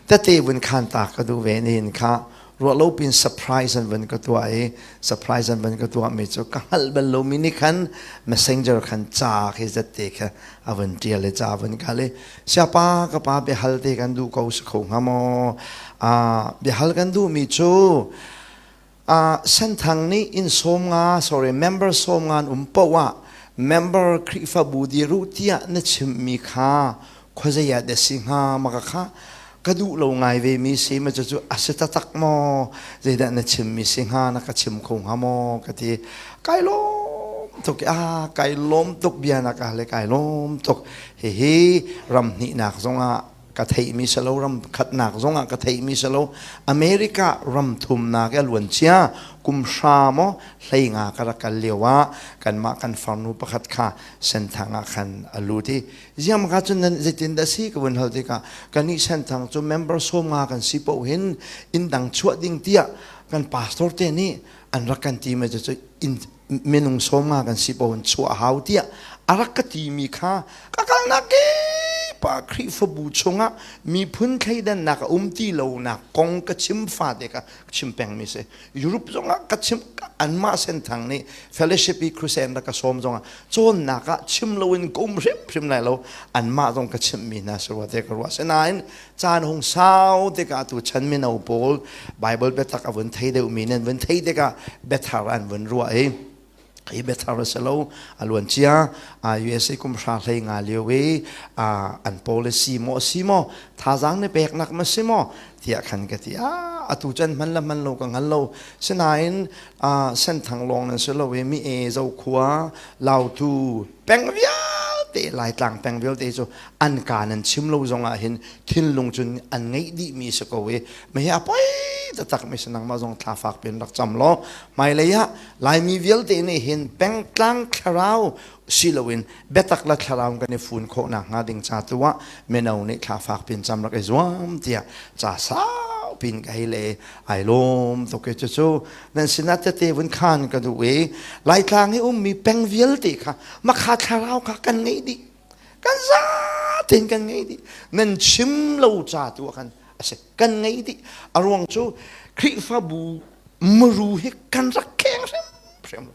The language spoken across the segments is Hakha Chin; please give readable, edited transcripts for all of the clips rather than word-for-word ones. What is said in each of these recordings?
Tete vun khan ta ka duh ve nihin kha ruahlo pin surprise an vun ka tuah i surprise an vun ka tuah mi cu ka hngalh bal lomi nih khan messenger khan ca khi zette kha a vun ṭial i ca vun kal i siapa ka pa biahal te kan duh ko si kho hnga maw? Biahal kan duhmi cu Senthang nih inn 50, sorry, member 50 an um paoh ah member Khrihfabu dir u tiah na chimmi kha khuazei ah dah si hnga ma ka kha ka duh lo ngai ve mi si ma cucu a si taktak maw? Zeidah na chimmi si hnga? Na ka chim kho hnga maw? Ka ti. Kai lawm tuk. A kai lawm tuk bia na ka le kai lawm tuk. Hihi ram hnihnak zongah ka theihmi si lo, ram khatnak zongah ka theihmi si lo. America ram thumnak i a luan cia kum hra maw 15 ka rak kal lio ah kanmah kan farnu pakhat kha Senthang ah khan a lut i ziam ka cun nan zeitin dah si ka vun hal tikah kannih Senthang cu member 50 kan si paoh hin inn dang chuah ding tiah kan pastor te nih an rak kan ti mi cu inn minung 50 kan si paoh in chuah hau tiah a rak ka timi kha ka kalnak kip ah Khrihfabu chungah miphun thleidannak a um ti lonak kong ka chim fate kha ka chim pengmi si. Europe zongah ka chim. Anmah Senthang nih fellowship i crusade rak ka sawm zongah cawnnak ah chim loin ka um hrimhrim lai lo. Anmah zong ka chimhmi hna si rua te ka ruah. Sinain caan hung sau tikah tu chan mino pawl Bible biatak a vun thei deuhmi nan vun thei tikah biathar an vun ruah i hi biathar a si lo. A luan cia USA kum hra 15 lio i an policy maw si maw, thazaang ne peknak ma si maw tiah khan ka ti. A atu chan hman la hman lo ka hngal lo. Sinain Senthang lawng nan si lo i mi e Zokhua, Lautu peng vialte, Laitlang peng vialte cu an ka nan chim lo zong ah hin thinlung cun an ngeih dih mi si ko i ma hi a poi taktak mi si. Nangmah zong thla fak pin rak cam law hmailei ah Laimi vialte nih hin pengtlang thlarau si loin biatak le thlarau kan i fun khawh nakhnga ding ca tu ah mino nih thla fak pin cam rak i zuam tiah ca sau pin ka hei le ai lawm tuk i cucu nan sinah tete vun khan ka duh i Laitlang i ummi peng vialte kha makha thlarau kha kan ngeih dih, kan zatein kan ngei dih. Nan chim lo ca tu ah khan a si. Kan ngei dih. A ruang cu Khrihfabu muru hi kan rak kheng hrimhrim.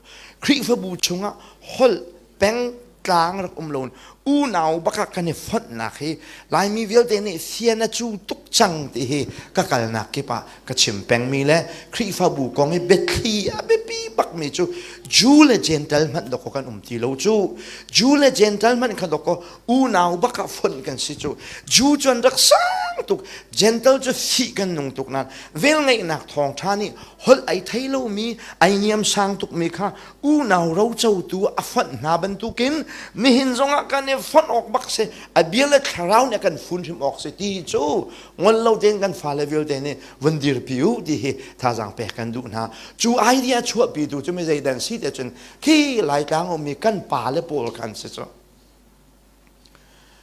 Khrihfabu chungah holh, peng, tlang rak um lo unau baka kan i fonhnak hi Laimi vialte nih fian a cu tuk cang ti hi ka kalnak kip ah ka chim pengmi le Khrihfabu kong i biathli a biapi bakmi cu Jew le Gentile hmanh dawkaw kan um ti lo cu. Jew le Gentile hmanh kha dawkaw unau bak ah fonh kan si cu. Jew cu an rak sang tuk, Gentile cu fih kan nung tuk nain velngeihnak thawngṭha nih holh ai thei lomi, ai niam sang tukmi kha unau rocotu a fonh hna bantukin nihin zongah kan i fonh awk bak si. A bia le thlarau nih a kan fun hrim awk si ti cu ngol lo tein kan fale vialte nih vun dirpi u ti hi thazaang pek kan duh hna. Cu idea chuahpitu cu mi zeidan si te cun khi Laitlang ummi kan pale pawl kan si cu.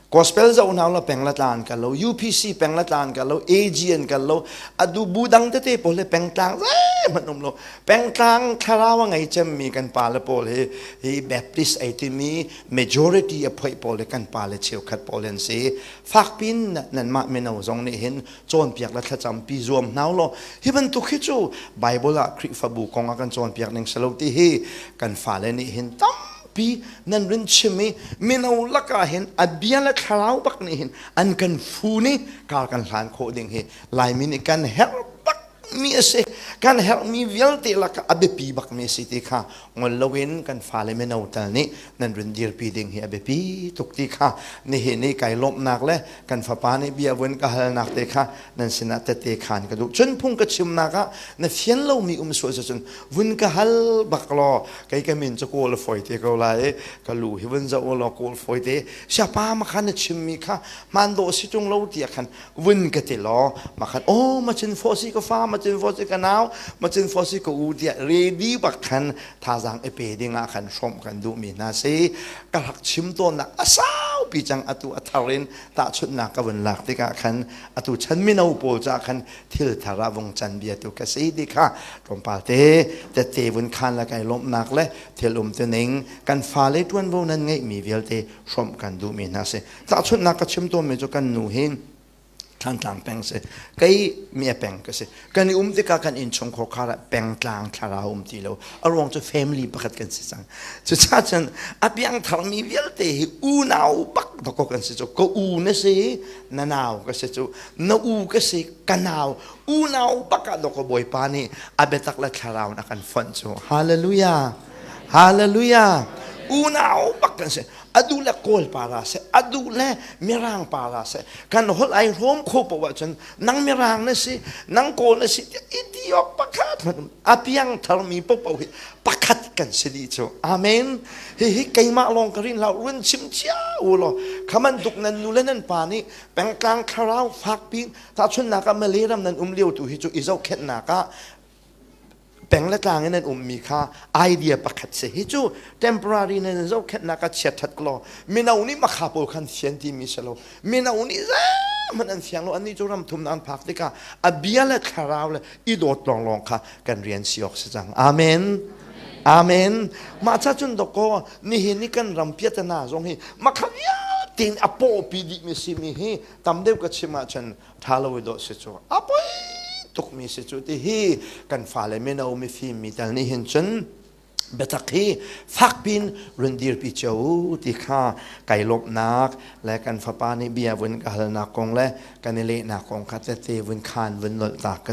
Gospel zoh hna la, peng la tlan kan lo, UPC peng la tlan kan lo, AG an kan lo, adu bu dang tete pawl he pengtlang zeihmanh um lo. Pengtlang thlarau a ngei cemmi kan pale pawl hi hi Baptist ei timi majority a phoih pawl hi kan pale cheukhat pawl an si. Fakpin nanmah mino zong nih hin cawnpiak le thlacampi zuam hna law hi bantuk hi cu Bible ah Khrihfabu kong a kan cawnpiak ning si lo ti hi kan fale nih hin tampi nan rin chim i mino lakah hin a bia le thlarau bak nih hin an kan fun i kar kan hlan khawh ding hi Laimi nih kan herh bak mi a si. Kan herhmi vialte lakah a biapi bakmi a si ti kha ngol loin kan fale mino tal nih nan run dirpi ding hi a biapi tuk ti kha nihin i kai lawmhnak le kan fapa nih bia vun ka halnak te kha nan sinah tette khan ka duh. Cun phung ka chimnak ah na fian lomi um sual cun vun ka hal bak law kei ka min cu kawl foi te ko lai. Ka lu hi vun zoh law kawl foi te siapa ma khan na chimmi kha hmaan dawh si tung lo tiah khan vun ka ti law makhan oh ma chin fo si ka fa, ma chin fo si ka nau, ma chin fo si ka u tiah ready bak khan thazang i pe ding ah khan hrawmh kan duhmi hna si. Ka rak chim tawnnak a saupi cang. Atu a thar in tahchunhnak ka vun lak tikah khan atu chan mino pawl ca khan thil thar ah vung chan bia tu ka si ti kha tlawmpal te tette vun khan le kai lawmhnak le thil um tuning kan fale tuanvo nan ngeihmi vialte hrawmh kan duhmi hna si. Tahchunhnak ka chim tawnmi cu kan nu hi. Thlantlang peng si. Kei mi a peng ka si. Kan i um tikah kan innchungkhar khar ah pengtlang thlarau um ti lo. A ruang cu family pakhat kan si cang. Cucaah cun a piangtharmi vialte hi unau bak dakaw kan si cu. Ka u na si, na nau ka si cu. Na u ka si, ka nau. Unau bak ah dakaw Bawipa nih a biatak le thlarau in a kan fonh cu. Hallelujah. Hallelujah. Unau bak kan si. A duh le Kawl pa ra seh, a duh le Mirang pa ra seh. Kan holh ai hrawm kho paoh ahcun nang Mirang na si, nang Kawl na si tiah i ti awk pakhat hmanh a piang tharmi paohpaoh hi pakhat kan si dih cu. Amen. Hihi keimah lawng ka rin hlah, run chim cia u law kha bantuk nan nu le nan pa nih pengtlang thlarau fakpi tahchunhnak ah Malay ram nan um lio tu hi cu i zohkhenhnak ah peng le tlang in an ummi kha idea pakhat si hi cu temporary nan zohkhenhnak ah chiat ṭhat law mino nih makha pawl khan fian timi si lo mino nih zeihmanh an fiang lo annih cu ram thum an phak tikah a bia le thlarau le i dawt lawnglawng kha kan rian si awk si cang amen amen mah ca cun dawkaw nihin ni kan ram piatana zong hi makha vialte in a pawpi dihmi simi hi tam deuh ka chim ahcun ṭha lo i dawh si cu a poi tukmi si cu ti hi kan fale mino mifim mi tal nih hin cun biatak hi fakpin run dirpi cio u ti kha kai lawmhnak le kan fapa nih bia vun ka halnak kong le kan i lehnak kong kha tete vun khan vun nolh ta ka.